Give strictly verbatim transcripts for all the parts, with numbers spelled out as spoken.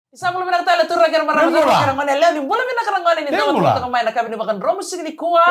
Ni sa bula vinaka tale turaga kei na marama, turaga kei na gone yalewa, ni bula vinaka na gone ni dau toka mai na kavi ni vakadromu siga nikua.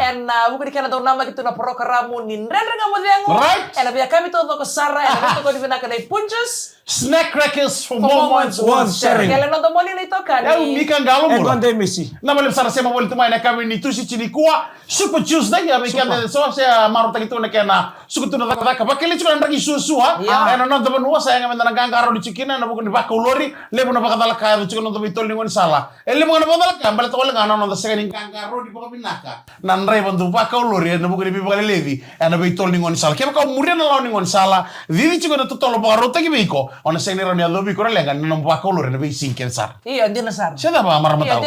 Ena vuku ni kena dau namaki tu na porokaramu ni Dredre Ga Mo Cegu. Ena veiyakavi taucoko sara ena veitokoni vinaka nei Punjas Snack Crackers for moments worth sharing. Kei na noda moni na itokani, au Mika Qalobula. Ena valevu sara sema voli tu mai na kavi ni Tusiti nikua, Super Tuesday, a vei keda eso se a marautaki tu na kena suka tu na cakacaka, vakelei tiko na draki suasua. Ena noda vanua sa yaga meda na qaqarauni tiko kina ena vuku ni vakaulori. Levu na vakacalaka e yaco tiko ena noda veitolo ni gaunisala. E levu ga na vakacalaka baleta wale ga na noda sega ni qaqarauni vakavinaka na draiva dau vakaulori ena vuku ni veivakaleleci ena veitolo ni gaunisala. Kevaka o muria na lawa ni gaunisala, cici tiko ena totolo vakarautaki vei iko, o na sega ni rawa ni yacovi iko na leqa ni nomu vakaulori ena veisiga kece sara. Io, dina sara. Se cava, marama tau?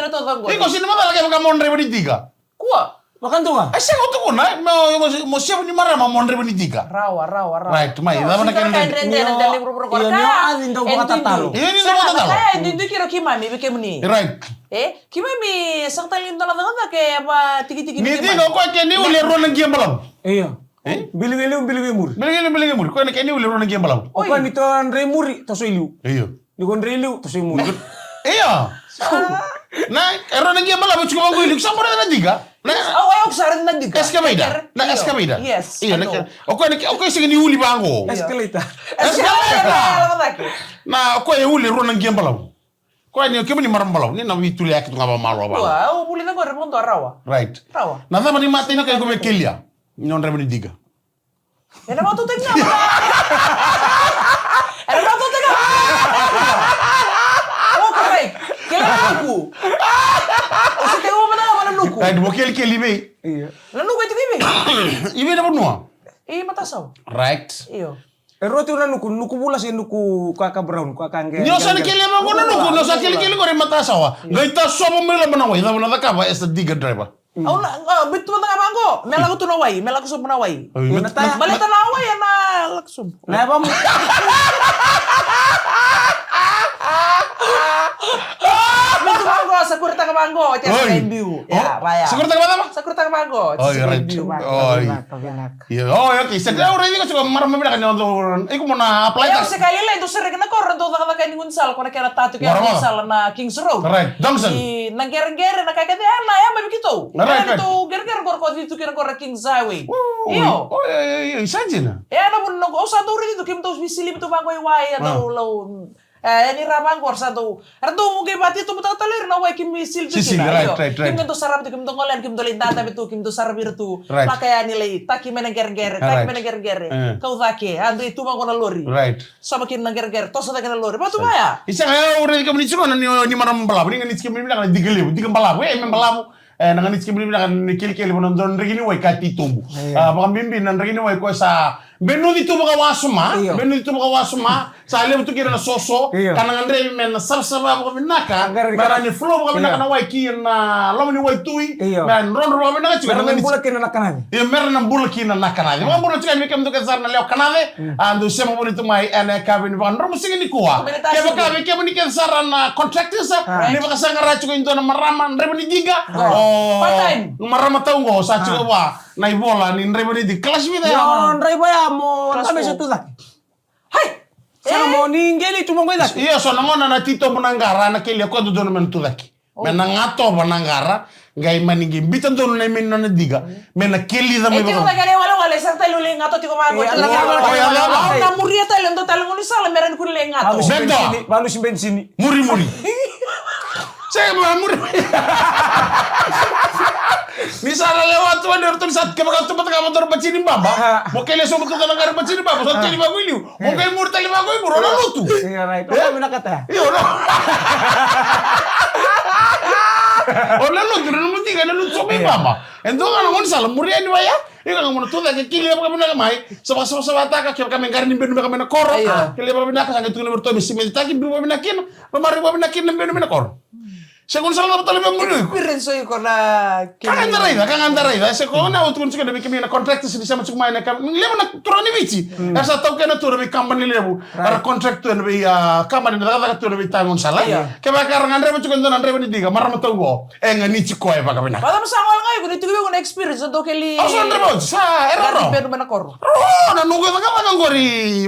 Iko sega ni macala kevaka mo draiva ni dika. Kua. Vakadua. E sega, au tukuna, e, mo, mo, mo sevu ni marama mo draiva ni dika. Rawa, rawa, rawa. Right, mai, cava na kena dredre? Io, ni o, io, ni o aci dau vakatatalo. Io, ni dau vakatatalo. Kaya e duidui kei ira o keimami vei kemuni. Right. E, keimami sega tale ni dua na cakacaka e vakatikitiki vei keimami. Ni dika, o koya kena iuli e rua na qia balavu. Io. E? Bili vei liu, bili vei muri. Bili vei liu, bili vei muri. Koya na kena iuli e rua na qia balavu. O koya ni tou drai muri, toso i liu. Io. Ni ko drai liu, toso i muri. Io. Na, e rua na qia balavu e tiko vaqo i liu, sa bora na dika. Na, au, au sa na dika. Excavator. Na excavator. Yes. Io, na, o koya na, o koya sega ni uli vaqo. Escalator. Escalator. Na, o koya e uli e rua na qia balavu. Koya ni o kemuni marama balavu, ni na veituliyaki tu ga vakamalo vaqo. Ua, au vulica qori mo dua rawa. Right. Rawa. Na cava ni mata ni kai ko me kelia? Ni o draiva ni dika. Ena vakatautaki ga. Ena vakatautaki ga. Walk right. Kele na nuku. O se te ua mada ga na nuku. Right, mo kelikeli i vei? Io. Na nuku e tiko i vei? I vei na vanua? I matasawa. Right. Io. E rua tiko na nuku, nuku vula se nuku kaka brown, kaka qere. Ni o sa na kelia vaqo na nuku, ni o sa kelikeli qori e matasawa. Io. Qai tasova mai loma na wai, cava na cakava as a digger driver? Au na, a, biu tu mada ga vaqo, me lako tu na wai, me lako sobu na wai. Oi, me, me, baleta na wai ena lako sobu. Na yavamu. Biu tu vaqo, sa kuretaka vaqo, oti sa qai biu. Oi. Ya, vaya. Sa kuretaka vaqo? Sa kuretaka vaqo, oti sa qai biu vaqo. Oi. Vinaka, vinaka. Io, oi, okay. Sa dau raici iko tiko marama vinaka ni o dau, iko mo na apply. Io, se ka lailai dau sereki na koro, dau cakacaka ni gaunisala, ko na kena tatu kena gaunisala na Kings Road. Right, Johnson. Ni na qereqere na ka kece, a, na yaba vei keitou. Right, right. Keitou qereqere qori ko cici tu kina qori na Kings Highway. Io. Oi, oi, oi, oi, sa dina. E, na vuna au sa dau raici tu, kemudou veisilivi tu vaqo i wai, e dau lau. E, ni ra vaqo ra sa dau, ra dau qai vakatitobutaka tale ira na wai, keimami sili tu kina. Sisili, right, right, right. Keimami dau sarava tu, keimami dau gole yani, keimami dau lai dadabe tu, keimami dau saravi ira tu. Right. Vaka yani lai taki mai na qereqere, taki mai na qereqere. Kau cake, a dui tu vaqo na lori. Right. Sova kina na qereqere, toso cake na lori. Vatu vaya. Isa, e, au raici kemuni tiko na ni, ni marama balavu, ni ganiti kemuni vinaka na dika levu, dika balavu, e, me balavu. E, na ganiti kemuni vinaka ni kelikeli vua na dua na draki ni wai ka titobu. Io. A, vakabibi na draki ni wai koya sa benuci tu vakawasoma, benuci tu vakawasoma, sa levu tu kina na soso, ka na gadrevi me na savasava vakavinaka, me rawa ni flow vakavinaka na wai ki na loma ni waitui, me drodro vakavinaka tiko. Me ra na bula kina na kanace. Io, me ra na bula kina na kanace. Vakabula tiko yani vei kemudou kece sara na lewe kanace, a, dou sema voli tu mai ena yakavi ni vakadromu siga nikua. Kevaka vei kemuni kece sara na contractors, ni vakasaqara tiko e dua na marama draiva ni dika. Part time. Marama tau qo sa tiko vua na ivola ni draiva ni dika. Kalasi vica ya? Io, draiva ya mo, na me se tu cake. Hai! Sa mo ni qeli tu mo qai cake. Io, so na gauna na titobu na qara, na kelia ko dodonu me na tu cake. Me na gatova na qara, qai mani qai biuta donu na imeni nona dika. Me na kelica mai vaka. E tiko na kena iwalewale, sa tale uli gato tiko vaqo. Au na muria tale, dua tale gaunisala, me ra ni kua ni lai gato. Valusi bensini. Murimuri. Sega, mo muri. Ni sa na lewa tu, ni ratou ni sa kevaka tu vata ga mo dua na batini baba. Mo kelia sobu tu ga na qara batini baba, sa tini vaqo i liu. Mo qai muri tale vaqo i muri, o na lutu. Io, right. Io, na. O na lutu, na lutu ga, na lutu sobu i baba. E dua ga na gaunisala, muri yani vaya. Io, ka ga mo na tu cake, kelia vakavinaka mai. Sa vakasavasavataka, kevaka me qara ni benu beka mai na koro. Kelia vakavinaka, sa qai tukuna vei ratou me simetitaki, biu vakavinaka kina. Vamaroroi vakavinaka kina na benu mai na koro. Se ko na sala na tale me muri iko. Experience o iko na. Ka ga da raica, ka ga da raica. Se ko na, au tukuna tiko na vei kemuni na contractors ni sema tiko mai na ka. Levu na turaga ni Viti. Era sa taukena tu na vei company levu. Era contract tu na vei, a, company na cakacaka tu na vei tago ni sala. Kevaka era gadreva tiko e dua na draiva ni dika, marama tau qo. E ganiti koya vakavinaka. Vata mo sa gole ga iko ni tiko vei iko na experience, dou keli. Au sa draiva oti, sa era ro. Benu mai na koro. Ro, na noqu cakacaka qori.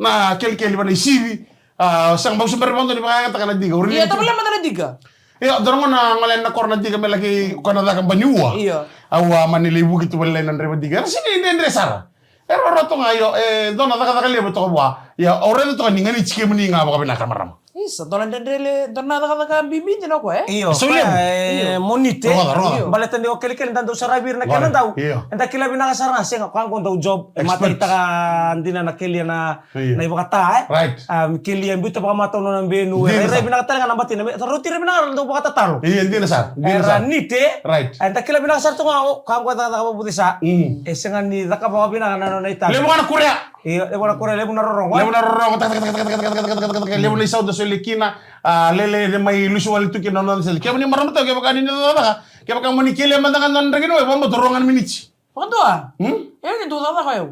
Na kelikeli vana isivi. A, sega, bau se bera vakadua ni vakayagataka na diga. Io, tavale mada na diga. Io, dua na gauna gole na koro na diga me laki koya na caka baniua. Io. Au a mani lai vuki tu vale na draiva diga. Era sega ni dredre sara. Era rauta ga, io, e dua na cakacaka levu toka vua. Ia, au raica toka ni ganiti kemuni ga vakavinaka marama. Isa, dua na dredre le, dua na cakacaka bibi dina o koya, e? Io, so koya, e, Moniti. Rogoca, rogoca. Io. Baleta ni o kelekele da dau saravi ira na kena dau. Io. Eda kila vinaka sara ga, sega, koya qo dau job, e, mataitaka dina na kelia na, na ivakata, e? Right. A, kelia biuta vakamatau nona benu, e, rairai vinaka tale ga na batina, me, rauti ira vinaka, ra dau vakatatalo. Io, dina sara, dina sara. Era nite. Right. Eda kila vinaka sara tu ga, o, koya qo e cakacaka vakavucesa. Mm. E sega ni caka vakavinaka na nona itavi. Levu ga na kurea. Io, levu na kurea, levu na rorogo. Levu na rorogo, taka, taka, taka, levu na isau da solia kina, a, lele, de mai lusi wale tu kina na nona sele. Kemuni marama tau, kevaka ni cakacaka, kevaka moni kelia mada ga na draki ni wai, vakaboto rua ga na miniti. Vakadua? Hmm? Io, ni dua cakacaka o yau.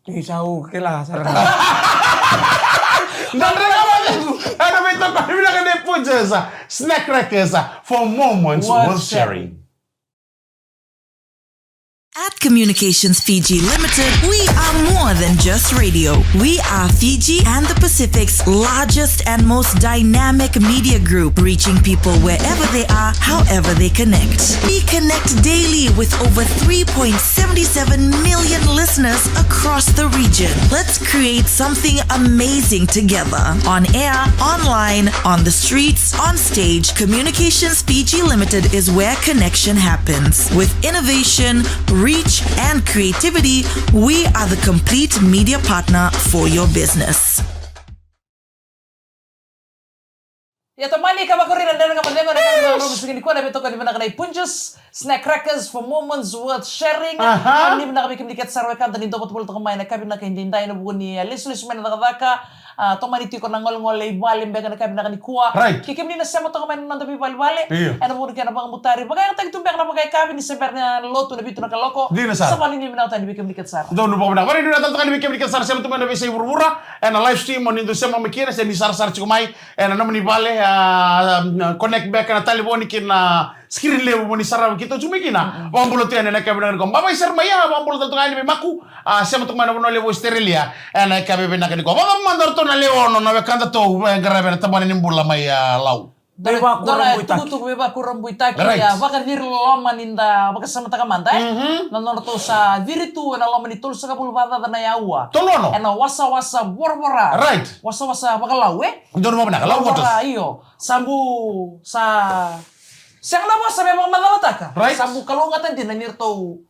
Ni sa u kila sara. Na draki ni wai, ana mai toka, ni vinaka ni punjas, snack crackers, for moments worth sharing. At Communications Fiji Limited, we are more than just radio. We are Fiji and the Pacific's largest and most dynamic media group, reaching people wherever they are, however they connect. We connect daily with over three point seven seven million listeners across the region. Let's create something amazing together. On air, online, on the streets, on stage, Communications Fiji Limited is where connection happens. With innovation, reach, and creativity, we are the complete media partner for your business. Ia, tomani ka vakariri na dredre ga mo cegu ena ka na siga nikua na veitokani vinaka na iPunjas, snack crackers for moments worth sharing. Aha. Ni vinaka vei kemuni kece sara wekada ni dau vata voli toka mai ena ka vinaka edaidai ena vuku ni, a, lesulesu mai na cakacaka. A, tomani tiko na golegole i vale beka ena ka vinaka nikua. Right. Kei kemuni na sema toka mai na noda veivalevale. Io. Ena vuku ni kena vakabutari. Vakayagataki tu beka na vakayakavi ni se bera na lotu ena vitu na kaloko. Dina sara. Sa vakalili vinaka tani vei kemuni kece sara. Donu vakavinaka. Vakariri vinaka tale toka ni vei kemuni kece sara sema tu mai na veiyasai vuravura. Ena live stream, o ni dau sema mai kina, se ni sarasara tiko mai ena nomuni vale, a, a, connect back ena talevoni kei na screen levu mo ni sarava keitou tiko mai kina. Mm-mm. Vakabula tu yani ena yakavi vinaka nikua. Baba i Seremaia, vakabula tale toka yani vei Maku, a, sema toka mai na vanua levu o Australia ena yakavi vinaka nikua. Vakacava mada o ratou na lewe ono na wekadatou, e, qaravi ena tabana ni bula mai, a, Lau. Dua na, dua na tukutuku veivakurabuitaki. Right. Ia, vakaciri loma ni da vakasamataka mada, e? Mhm. Na nodratou sa ciri tu ena loma ni tolusagavulu vakacaca na aua. Tolu ono. Ena wasawasa voravora. Right. Wasawasa vakalau, e? Donu vakavinaka, lau voravora, io. Sa bu, sa sega na vosa me vakamacalataka. Right. Sa bu kalougata dina ni ratou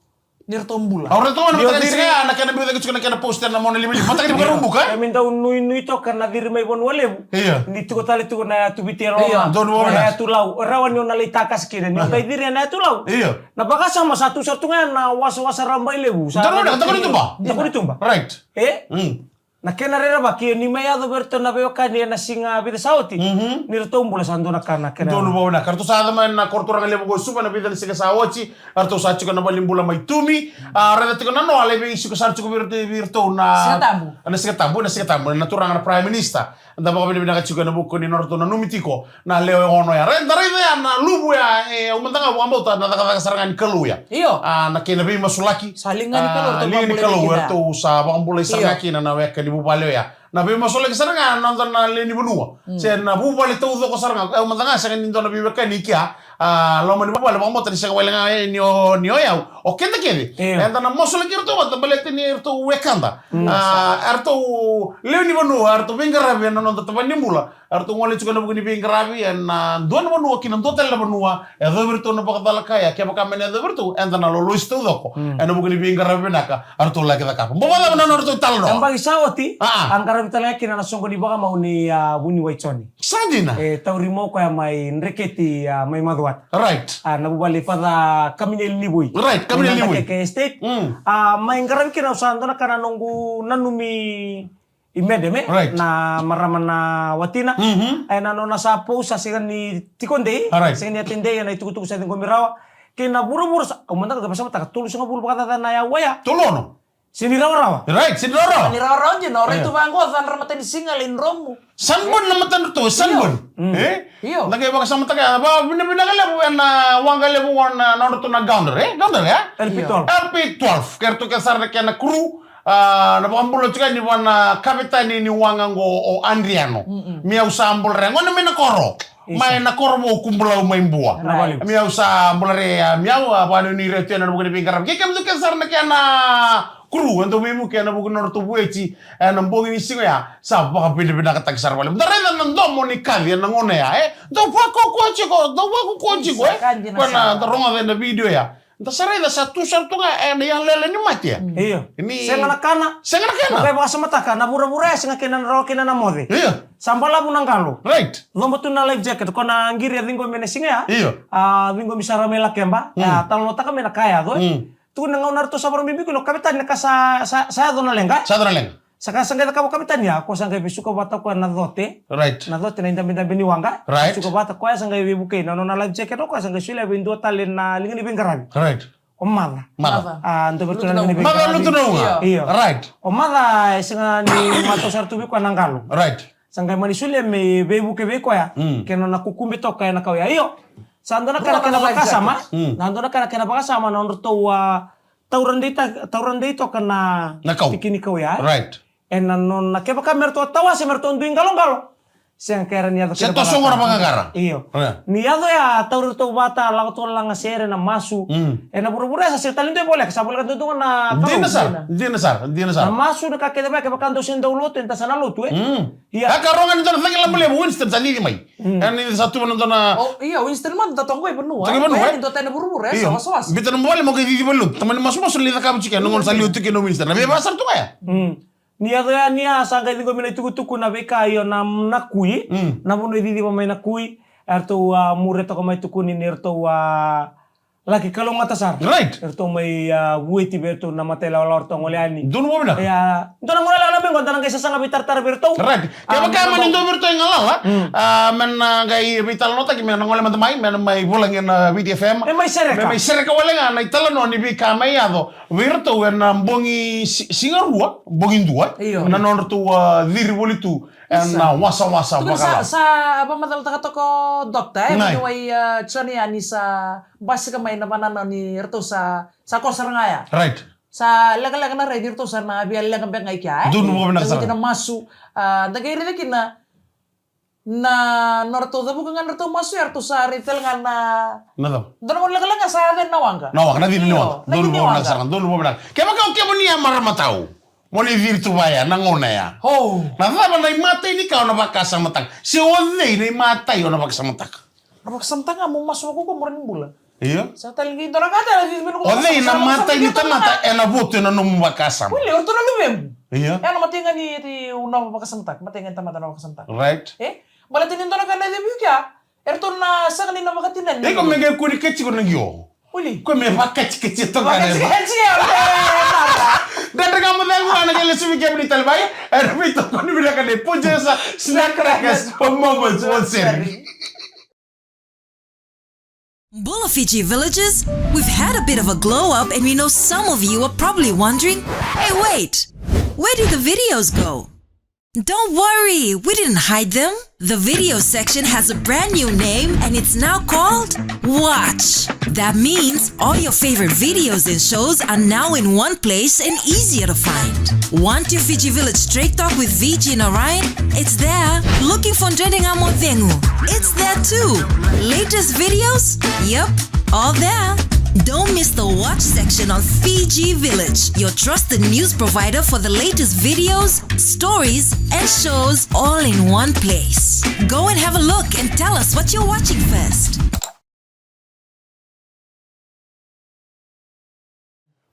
ni ratou bula. Au ratou na mataka ni siga, na kena biu cake tiko na kena poster na mona livaliva. Mataka ni Vakaraubuka, e? Keimami dau nuinui toka na ciri mai Vanua Levu. Io. Ni tiko tale tiko na yatu Viti e loma. Io. Donu vakavinaka. Na yatu Lau. E rawa ni o na lai takasi kina. Ni o na lai ciri ena yatu Lau. Io. Na vakasama sa tu sara tu ga na wasawasa rabailevu. Sa donu vakavinaka, takoni tuba. Takoni tuba. Right. E? Mm. Na kena rerevaki ni mai yaco vei iratou na veiwekani ena siga vica sa oti. Mhm. Ni ratou bula sa dua na ka na kena. Donu vakavinaka. Ratou sa yaco mai na koro turaga levu ko Suva ena vica na siga sa oti. Ratou sa tiko na valenibula mai Tumi. A, raica tiko na noa, lai veisiko sara tiko vei iratou, vei iratou na Siga Tabu. Na Siga Tabu, na Siga Tabu, na turaga na Prime Minister. Da vakavinavinaka tiko ena vuku ni nodratou nanumi tiko na lewe ono ya. Ra-, da raica ya na luvu ya, e, au mada ga vakabauta na cakacaka sara ga ni Kalou ya. Io. A, na kena veimasulaki. Sa liga ni Kalou, a, liga ni Kalou, eratou sa vakabulai sara ga kina na weka ni vuvale oya. Na veimasulaki sara ga na noda na lewe ni vanua. Mm. Se na vuvale taucoko sara ga. Au mada ga sega ni dua na veiwekani i kea. A, loma ni vuvale, vakabauta ni sega wale ga, e, ni o, ni o yau. O keda kece. Io. Eda na masulaki iratou vata baleta ni eratou wekada. Mm. A, eratou lewe ni vanua, eratou veiqaravi ena noda tabana ni bula. Eratou gole tiko ena vuku ni veiqaravi ena dua na vanua ki na dua tale na vanua, e yacovi iratou na vakacalaka ya, kevaka me na yacovi iratou, eda na lolosi taucoko. Mm. Ena vuku ni veiqaravi vinaka eratou laki cakava. Bau vakacava na nodratou italanoa? Yabaki sa oti, a, a. A qaravi tale ga kina na soqo ni vakamau nei, a, vuniwai Joni. Sa dina? E tauri mai o koya mai Dreketi, a, mai Macuata. Right. A, na vuvale i Father Kamineli Nivoi. Right, Kamineli Nivoi. Mai Matakeke Estate. Mm. A, mai qaravi kina, au sa dua na ka na noqu nanumi i Mede me, right, na marama na watina. Mhm. Ena nona sa pau sa sega ni tiko dei, right, sega ni yate dei ena itukutuku sa ciqomi rawa. Kei na vuravura sa, au mada ga vakasamataka, tolusagavulu vakacaca na aua ya. Tolu ono. Sega ni rawarawa. Right, sega ni rawarawa. Sega ni rawarawa dina, o rai tu vaqo, cadra matanisiga, lai dromu. Sunburn na matadratou, sunburn. Io. Mm. E? Io. Da qai vakasamataka, vakavinavinaka levu ena waqa levu na, na nodratou na Gownder, e? Gownder, e? L P twelve. L P twelve. Kei ratou kece sara na kena crew, Ah, na vakabula tiko yani vua na kavetani ni waqa qo o Adriano. Mm-mm. Me au sa bula re. Gone mai na koro. Isa. Mai na koro vou Kubulau mai Bua. Right. Me au sa bula re, ah, me au, ah, vakanuinui re tu ena vuku ni veiqaravi. Kei kemudou kece sara na kena kuru, e dau veivuke ena vuku ni nodratou vueti, ena bogi ni siga ya, sa vakavinavinakataki sara vale. Da raica na domo ni kaci ena gauna ya, e? Dau vakaukaua tiko, dau vakaukaua tiko, e? Isa, ka dina sara. Koya na da rogoca ena video ya. Da sa raica sa tu sara tu ga ena yalayala ni mate ya. Mm. Io. Ni sega na kana. Sega na kana. Qai vakasamataka, na vuravura ya sega kina na rawa kina na moce. Io. Sa balavu na qalo. Right. Coba tu na life jacket, ko na qiri a ciqomi ena siga ya. Io. A ciqomi sara mai Lakeba. Mm. A talanoataka mai na ka yaco, e. Mm. Tukuna na gauna ratou sa vakabibi kina o kavetani na ka sa, sa, sa yaco na leqa. Sa yaco na leqa. Sa ka sa qai cakava o kavetani ya, ko sa qai vesuka vata koya na cote. Right. Na cote na idabedabe ni waqa. Right. Vesuka vata koya sa qai veivukei na nona life jacket o koya sa qai solia vei dua tale na liga ni veiqaravi. Right. O Maca. Maca. Maca. A, dua vei iratou na liga ni veiqaravi. Maca Lutunaua. Io. Right. O Maca e sega ni matau sara tu vei koya na qalo. Right. Sa qai mani solia me veivuke vei koya. Mm. Kei na nona kukube toka ena kau ya. Io. Sa dua na ka na kena vakasama. Mm. Na dua na ka na kena vakasama na nodratou a taura dei ta-, taura dei toka na kau. Na tiki ni kau ya, e? Right. Ena nona kevaka me ratou a tawase me ratou dui qaloqalo. Sega kera ni yaco kina vakasama. Se toso qo na vakaqara. Io. Right. Ni yaco ya taura ratou vata, lako tiko na lagasere, na masu. Mm. Ena vuravura ya sa sega tale ni dua e voleka, sa voleka duadua ga na Kalou. Dina sara, dina sara, dina sara. Na masu na ka kece vaka, kevaka dou se dau lotu, eda sa na lotu, e? Mm. Ia. Ka rogo ni dua na cagi laba levu, Winston sa cici mai. Mm. Ena ni sa tu na dua na. O, ia, Winston mada da toka i vanua. Toka i vanua, e? Ni dua tani na vuravura, e, sa wasawasa. Io. Biuta na vuvale mo qai cici vale lotu. Tamani masumasu lai cakava tiko ya, na gauna sa liu tiko kina o Winston. Na veivasara tu ga ya. Mm. Ni yaco ya, ni a sa qai ciqomi na itukutuku na veika, io, na, na kui. Mm. Na vanua e ciciva mai na kui. Eratou a muria toka mai tukuni ni ratou a laki kalougata sara. Right. Eratou mai, a, vueti vei iratou na mata ilawalawa, ratou a gole yani. Donu vakavinaka. Ia, dua na gole lekaleka mai qo, da na qai sasaga veitaratara vei iratou. Right. Kevaka mani dua vei iratou e galala, mm, a, me na qai veitalanoataki, me na gole mada mai, me na mai vulagi ena Viti F M. Me mai sereka. Me mai sereka wale ga na italanoa ni veika mai yaco vei iratou ena bogi si-, siga rua, bogi dua. Io. Na nodratou a ciri voli tu. Ena wasawasa. Tukuna sa, vakalawa. Sa vakamacalataka toka o Doctor, e, vuniwai, a, Joni, a, ni sa basika mai na vanua ni ratou sa, sa koso sara ga ya. Right. Sa lekaleka na raici ratou sa na via leqa beka ga i kea, e? Donu vakavinaka sara. Na masu, a, da qai raica kina na nodratou cavuka ga na ratou masu, e ratou sa raici tale ga na. Na cava? Dua na gauna lekaleka ga sa yaco na waqa. Na waqa, na ciri ni waqa. Io, na ciri ni waqa. Donu vakavinaka sara, donu vakavinaka. Kevaka o kemuni a marama tau. Mo ni ciri tu vaya, na gauna ya. Oh. Na cava na imatai ni ka o na vakasamataka? Se o cei na imatai o na vakasamataka? Na vakasamataka mo masu vakaukaua mo rawa ni bula. Io. Sa tale qai dua na ka tale, o cei na imatai ni tamata ena votu ena nomu vakasama? Wili, o ratou na luvequ. Io. E, na imatai ga ni, ni o na vakasamataka, imatai ga ni tamata o na vakasamataka. Right. E? Baleta ni dua na ka na cava vei kea. Eratou na sega ni na vakatinani. Iko me qai kua ni kaci tiko na qio. Uli. Ko me vakacikaci toka na. Vakacikaci, e, e, e, e. Dredre Ga Mo Cegu, na qai lesu vei kemuni tale mai. Era veitokoni vinaka nei Pujesa Snack Crackers for Moments Worth Sharing. Bula Fiji Villagers, we've had a bit of a glow up and we know some of you are probably wondering, "Hey, wait, where did the videos go?" Don't worry, we didn't hide them. The video section has a brand new name and it's now called Watch. That means all your favorite videos and shows are now in one place and easier to find. Want your Fiji Village Straight Talk with Viji and Orion? It's there. Looking for Dredre Ga Mo Cegu? It's there too. Latest videos? Yep, all there. Don't miss the Watch section on Fiji Village, your trusted news provider for the latest videos, stories, and shows all in one place. Go and have a look and tell us what you're watching first.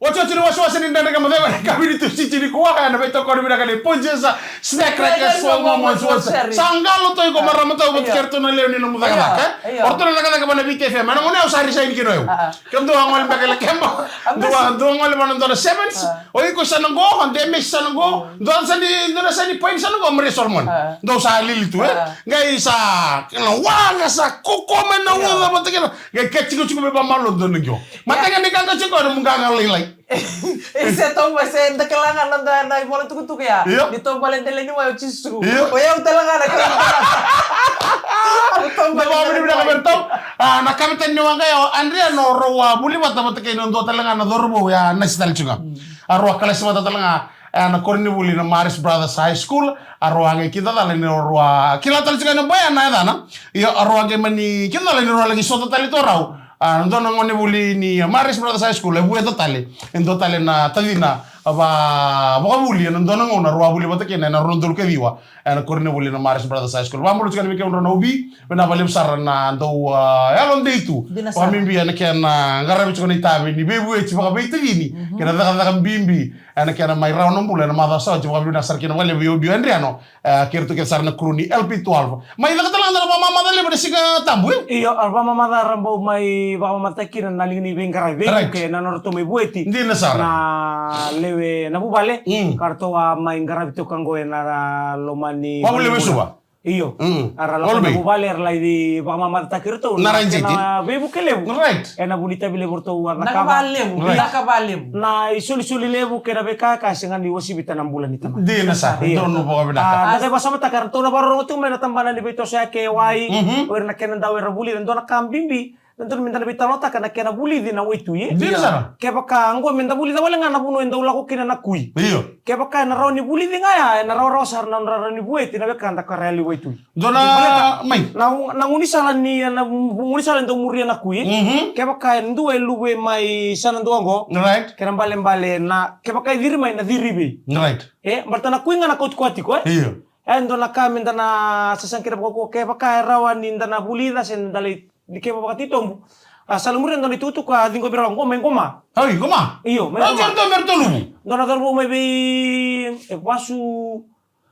Otioti ni wasewase ni Dredre Ga Mo Cegu, na yakavi ni Tusiti nikua, ena veitokoni vinaka nei Pujesa Snack Crackers for Moments Worth Sharing. Sa qalo tu iko marama tau vata kei ratou na lewe ni nomu cakacaka, e? O ratou na cakacaka vana Viti F M. Ena gauna au sa resign kina au. Kemudou a gole beka i Lakeba. Dou a, dou a gole vana dua na sevens. O iko sa na qo, o Demis sa na qo. Dou a sa ni, dou na sa ni Paini sa na qo, Maria Solomon. Dou sa lili tu, e? Qai sa, kena waqa sa koko mai na uca vata kena. Qai katikotiko me vamalo dou na qio. Mataka ni ka qai tiko na muqaqa lailai. E se tou, se da kila ga na noda na ivola tukutuku ya. Io. Ni tou bale dela ni wai o Jisu. Io. O yau tale ga na kila. Tou bale dela ni wai. A, na kavetani ni waqa ya o Andrea, o rau a vuli vata vata kei na dua tale ga na cauravou ya, nasi tale tu ga. A rau a kalasi vata tale ga. E na koronivuli na Marist Brothers High School, a rau a qai kidacala ni rau a kila tale tiko na boya na yacana. Io, a rau a qai mani kidacala ni rau a laki sota tale tu rau. A, na dua na gonevuli ni Marist Brothers High School, e vueta tale. E dua tale na tacina, va, vakavuli, e na dua na gauna rau a vuli vata kina, e na rua na udolu ka ciwa. E na koronivuli na Marist Brothers High School. Vakabula tiko yani vei kemudrau na ubi, vinaka vakalevu sara na dau, a, yalodei tu. Dina sara. Vakabibi e na kena qaravi tiko na itavi ni veivueti vakaveitacini. Mhm. Kei na cakacaka bibi. E na kena mai rawa na bula, e na macawa sa oti, vakabibi vinaka sara kina vakalevu vei ubi o Adriano. E, kei ratou kece sara na kuru ni L P twelve. Mai caka tale ga na vakamamaca levu na Siga Tabu, e? Io, a vakamamaca ra bau mai vakamamaca kina na liga ni veiqaravi. Right. Ke na nodratou mai vueti. Dina sara. Na lewe na vuvale. Mm. Ka ratou a mai qaravi toka qo e na loma ni Vavulevu e Suva. Io. Mm. A ra lako na vuvale, a ra lai vakamamacataki iratou na raijiti. Na veivuke levu. Right. E na vuni tavi levu ratou a cakava. Na ka valevu, right. Na ka valevu. Na isolisoli levu kei na veika ka sega ni wasivita na bula ni tamata. Dina sara. Io. Donu vakavinaka. A, na ka e vakasamataka, ratou na vakarorogo tu mai na tabana ni veitosoyaki e wai. Mhm. O ira na kena dau era vulica, dua na ka bibi. Na dua na meda na veitalanoataka na kena vulici na waitui, e? Dina sara. Kevaka oqo meda vulica wale ga na vanua e dau lako kina na kui. Io. Kevaka ena rawa ni vulici ga ya, ena rawarawa sara na nodra rawa ni vueti na wekada ka ra yali waitui. Dua na, mai. Na, na gaunisala ni, na gaunisala e dau muria na kui. Mhm. Kevaka e dua e luve mai sana dua oqo. Right. Kena balebale na, kevaka e ciri mai na ciri vei. Right. E, baleta na kui ga na kauti koya tiko, e? Io. E dua na ka meda na sasaga kina vakaukauwa, kevaka e rawa ni da na vulica se da lai dikeva vakatitobu. A, sa lai muria dua na itukutuku a ciqomi rawa qo mai Qoma. Oi, Qoma? Io, mai Qoma. Dua na cauravou mai vei, e vasu,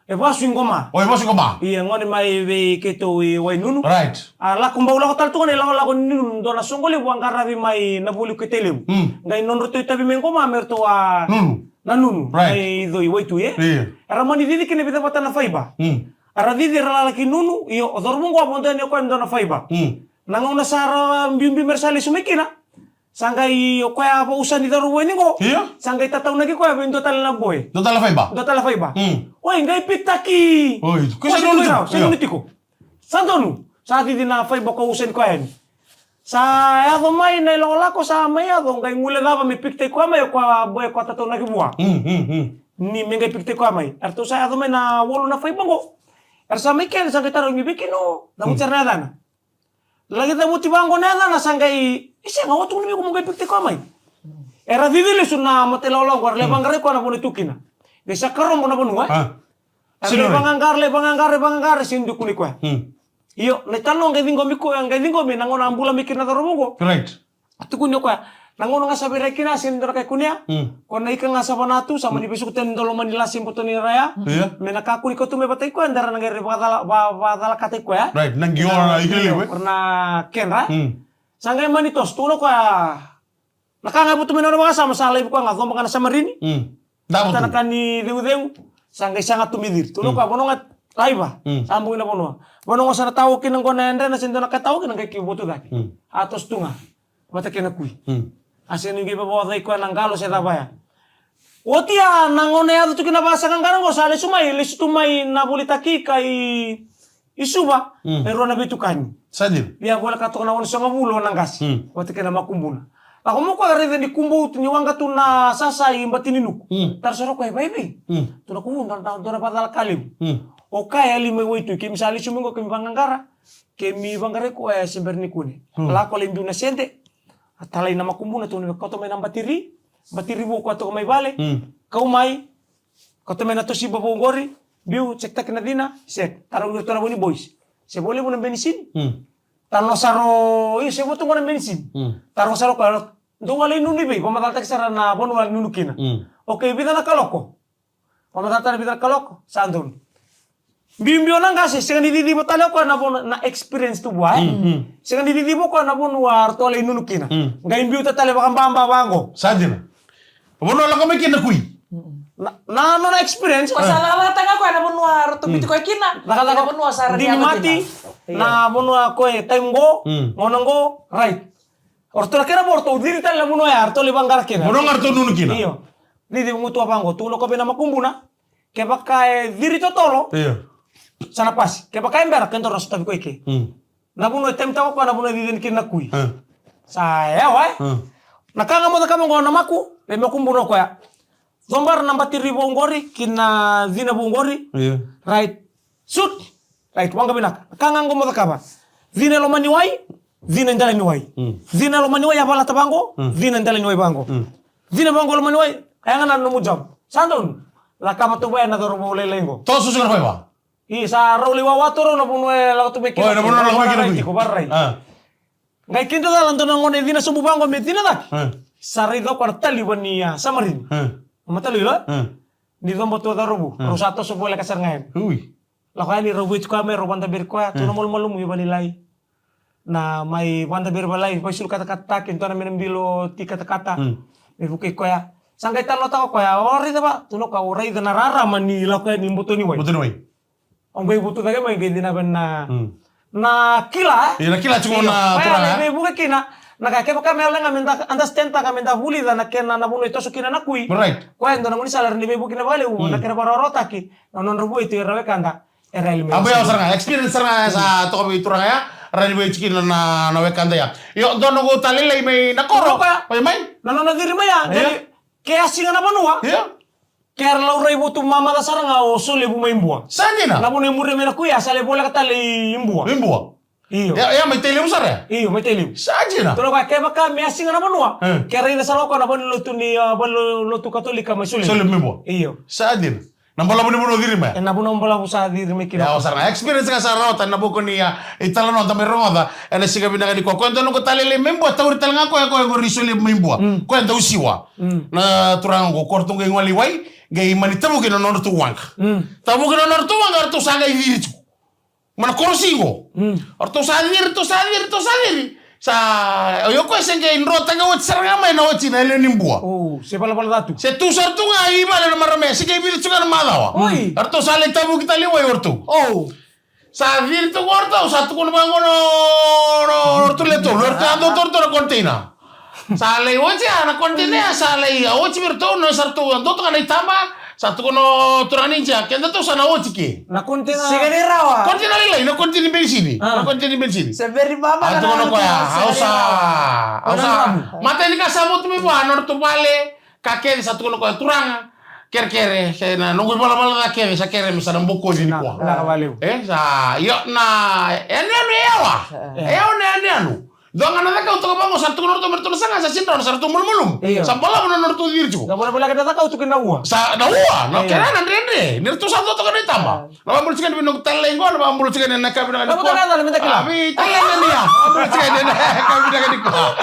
e vasu i Qoma. O, e vasu i Qoma. Io, gone mai vei keitou i Wainunu. Right. A, lako bau lako tale tu ga na ilakolako ni nunu, dua na soqo levu a qaravi mai na voli kei Tailevu. Mm. Qai nodratou itavi mai Qoma me ratou a nunu. Na nunu. Right. Mai coi waitui, e? Io. Era mani cici kina e vica vata na faiva. Mm. Era cici era lala ki nunu, io, o cauravou qo a vodo yani o koya e dua na faiva. Mm. Na gauna sa ra biubiu me ra sa lesu mai kina. Sa qai o koya a vakausani cauravou yani qo. Io. Sa qai tataunaki koya vei dua tale na boy. Dua tale na faiva. Dua tale na faiva. Mm. Oi, qai pikitaki. Oi, ko se nunu tiko. Se nunu tiko. Sa donu. Sa cici na faiva ko usani koya yani. Sa yaco mai na ilakolako, sa mai yaco, qai guilecava me pikitaki koya mai o koya boy ko a tataunaki vua. Mm, mm, mm. Ni me qai pikitaki koya mai. Eratou sa yaco mai na walu na faiva qo. Era sa mai kele, sa qai tarogi vei kina o, na vuti era na yacana. Laki cavuti vaqo na yacana sa qai, e sega, o tukuna vei iko mo qai pikitaki koya mai. Era cici lesu na mata ilawalawa qo, era lai vaqarai koya na vanua e tu kina. Qai sa karobo na vanua, e. Era lai vaqaqara, lai vaqaqara, lai vaqaqara, e sega ni dua e kunei koya. Io, na italanoa qai ciqomi koya, qai ciqomi na gauna a bula mai kina na cauravou qo. Right. A tukuni o koya, na gauna ga sa veirai kina, sega ni dua na ka e kunea. Ko na ika ga sa vanatu, sa mani vesuka tani dua loma ni lasi boto ni raya. Io. Me na kakua ni kauta mai vata i koya, dara na qai rai vakacala, va, vakacalakata i koya. Right, na qio na ika levu, e? Io, na kedra. Sa qai mani toso, tukuna o koya, na ka ga e votu mai na nona vakasama, sa laivi koya ga, coba ga na samarini. Mm. Davo tu. Tana ka ni ceuceu, sa qai saga tu me ciri. Tukuna o koya, vanua ga laiva. Mm. Sa bogi na vanua. Vanua ga sa na tawa kina qo na yadrena, se dua na ka tawa kina, qai ki votu cake. Mm. A toso tu ga. Vata kei na kui. Mm. A sega ni qai vavaoca i koya na qalo se cava ya. Oti ya na gauna e yaco tu kina vakasaqaqara qo, sa lesu mai, lesu tu mai na volitaki ika i i Suva, e rua na veitukani. Sa dina. Via voleka toka na onosagavulu na qase. Mm. Vata kei na makubuna. Lako mai o koya raica ni kubou tu ni waqa tu na sasa i bati ni nuku. Mm. Taro sara o koya e vaivi. Mm. Tu na kubou, dua na, dua na vakacalaka levu. Mm. O koya e yali mai waitui, keimami sa lesu mai qo keimami vaqaqara. Keimami vaqarai koya e se bera ni kune. Mm. Lako lai biu na sede. A talai na makubuna, tukuna vei koya kauta mai na batiri. Batiri vou koya toka mai vale. Mm. Kau mai. Kauta mai na tosiba vou qori, biu, check-taki na cina, set. Tarogi iratou na vou ni boys. Se vo levu na benisini? Mm. Taro sara o, io, se vo tu qo na benisini? Mm. Taro sara o koya, dou a lai nunu i vei, vakamacalataki sara na vanua a nunu kina. Mm. Okay, vica na kaloko? Vakamacalataki na vica na kaloko, sa donu. Biubiu na qase, sega ni ciciva tale o koya na vanua, na experience tu vua, e? Mm, mm. Sega ni ciciva o koya na vanua a ratou a lai nunu kina. Mm. Qai biuta tale vakababa vaqo. Sa dina. Vanua lako mai kina na kui. Na, na nona experience. Ko sa lalagataka koya na vanua ratou biuti koya kina. Na vanua sa ra dini mati. Na vanua koya time qo, gauna qo, right. O ratou na kena vo ratou ciri tale na vanua ya ratou lai vaqara kina. Vanua ga ratou nunu kina. Io. Cici gutuva vaqo, tukuna o koya vei na makubuna. Kevaka e ciri totolo. Io. Sa na pasi. Kevaka e bera, kedaru na sotavi koya i ke. Mm. Na vanua e time taka o koya na vanua e cici yani kina na kui. Mm. Sa yawa, e? Mm. Na ka ga mo cakava qo na maku, vei makubuna o koya. Cobara na batiri vou qori ki na cina vou qori. Io. Right. Shoot. Right, waqa vinaka. Ka ga qo mo cakava. Cina e loma ni wai, cina e dela ni wai. Mm. Cina e loma ni wai, a valata vaqo, mm, cina e dela ni wai vaqo. Mm. Cina vaqo e loma ni wai, e yaga na nomu jump. Sa donu. Cakava tu vaya na cauravou lailai qo. Toso sara vaya va. I sa rau lai wawa tu rau na vanua e lako tu mai kina. Oi, na vanua e lako mai kina. Varai tiko, varai. A. Qai kidacala dua na gone cina sobu vaqo me cina cake. A. Sa raica o koya na taliva ni, a, Samarini. A. Na mataliva, a? A. Ni coba tu o cauravou. A. Rau sa toso voleka sara ga yani. Ui. Lako yani rau vei tiko koya mai, rau vadaberi koya, tu na malumalumu i valailai. Na mai vadaberi valailai, mai sulu katakata taki, dua na mena bilo ti katakata. Mm. Me vukei koya. Sa qai talanoataka o koya, o raica va, tu na koya, o raica na rarama ni lako yani i boto ni wai. Boto ni wai. O qai vutu cake mai, qai dina vei na, mm, na kila, e? Io, na kila tiko na turaga. Io, koya me veivuke kina, na ka kevaka me yalo ga me da understand taka, me da vulica na kena na vanua e toso kina na kui. Right. Koya e dua na gaunisala era ni veivuke kina vakalevu, mm, na kena vakarawarawataki. Na nodra vueti era wekada, era yali mai. A, bau yawa sara ga, experience sara ga sa toka vei turaga ya, ra ni vueti kina na, na wekada ya. Io, dua noqu tale lailai mai na koro. Io, koya. Mai, mai. Na nona ciri mai ya, io, ke a siga na vanua. Io. Ke ra laurai votu mamaca sara ga o Solevu mai Bua. Sa dina. Na vanua e muria mai na kui ya, sa lai voleka tale i Bua. I Bua. Io. Ia, ia, mai Tailevu sara ya? Io, mai Tailevu. Sa dina. Tolo ka kevaka me a siga na vanua. E. Ke raica sara o koya na valenilotu ni, a, valenilotu Katolika mai Solevu. Solevu mai Bua. Io. Sa dina. Na balavu ni vanua ciri mai. E na vanua balavu sa ciri mai kina. Ia, o sara ga experience ga sa rawata na vuku ni, a, italanoa da mai rogoca. E na siga vinaka nikua. Koya e dua noqu tale lailai mai Bua, tauri tale ga koya, koya qori Solevu mai Bua. Mm. Koya e dau siwa. Mm. Na turaga qo, ko ratou qai gole i wai, qai mani tavuki na nodratou waqa. Mm. Tavuki na nodratou waqa, ratou sa qai ciri tiko. Mai na korosi qo. Mm. Ratou sa ciri, ratou sa ciri, ratou sa ciri. Sa, io koya se qai drotaka oti sara ga mai na oti na yalewa ni Bua. O, se valavala ca tu. Se tu sara tu ga i vale na marama, se qai vica tu ga na macawa. Oi. Ratou sa lai tavuki tale i wai o ratou. O. Sa ciri tu o ratou, sa tukuna vaqo na, na, na ratou le tolu, ratou a dua tu ratou na container. Sa lai oti ya na container ya, sa lai a oti vei ratou, na sa ratou a dua tu ga na itaba, sa tukuna o turaga ni Jia, kedatou sa na oti ke. Na container. Sega ni rawa. Container lailai, na container ni benisini. A. Na container ni benisini. Se veri mama. A tukuna o koya, au sa, au sa. Matai ni ka sa votu mai vua, na nodratou vale, ka kece sa tukuna o koya turaga, kerekere, se na noqu ivalavala ca kece, sa kere me sa na bokoci nikua. Na, na vale. E, sa, io, na, yanuyanu, e yawa. E. E yawa na yanuyanu. Dua ga na cakau toka vaqo, sa tukuna o ratou me ratou na saga, sa sega ni rawa, sa ratou malumalumu. Io. Sa balavu na nodratou ciri tiko. Na volavoleka na cakau tu kina ua. Sa, na ua, na kena na dredre. Ni ratou sa dua toka na itaba. Na vabula tiko yani vei noqu tale lailai qo, na vabula tiko yani na ka vinaka nikua. A, vei tale lailai yani ya. Vabula tiko yani na ka vinaka nikua.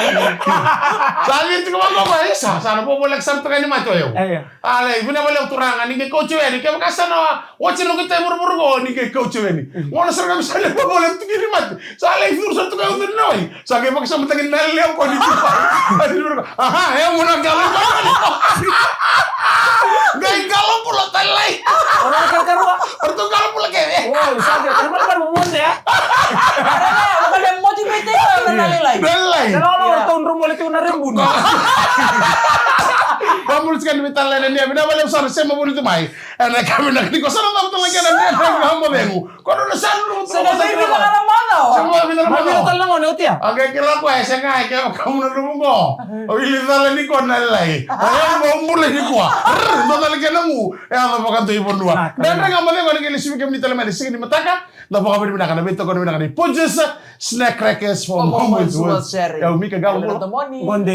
Sa ciri tiko vaqo, e, sa, sa na vovoleka sara toka yani mate o yau. Io. A lai, vinaka vakalevu turaga, ni qai kauti au yani, kevaka sa na oti noqu tai vuravura qo, ni qai kauti au yani. Mm. Gona sara ga me sa lai vovoleka tiko yani mate. Sa lai curu sara toka yani na wai. Sa qai vakasamataki na lewe qo ni tu. Aha, e, mo na qalo. Qai qalo bula tale lai. O na qalo karua. O ratou qalo bula kece. O, sa qai, o na qalo bula kece. O na qalo motivate na lai lai. Lai lai. Sa na o ratou dromu le tu na rebunu. Vabula tiko yani vei tale lai na nia, vinaka vakalevu sara sema voli tu mai. Ena ka vinaka ni ko sa na cava tale kena dredre ga mo cegu. Ko nona sa nona sa na vica na macawa. Sa na vica na macawa. Mai vica tale na gone oti ya. Okei, kila koya, e sega, e kevaka mo na luvu qo. O wili cala ni ko na lai. O yau mo bula ni koya. Rrr, dua tale kena gu. E yaco vakadua i vanua. Dredre ga mo cegu, ena qai lesu vei kemuni tale mai na siga ni mataka. Da vakavinavinaka na veitokoni vinaka ni Punjas Snack Crackers for moments worth sharing. Yau Mika, qalo bula. Gone.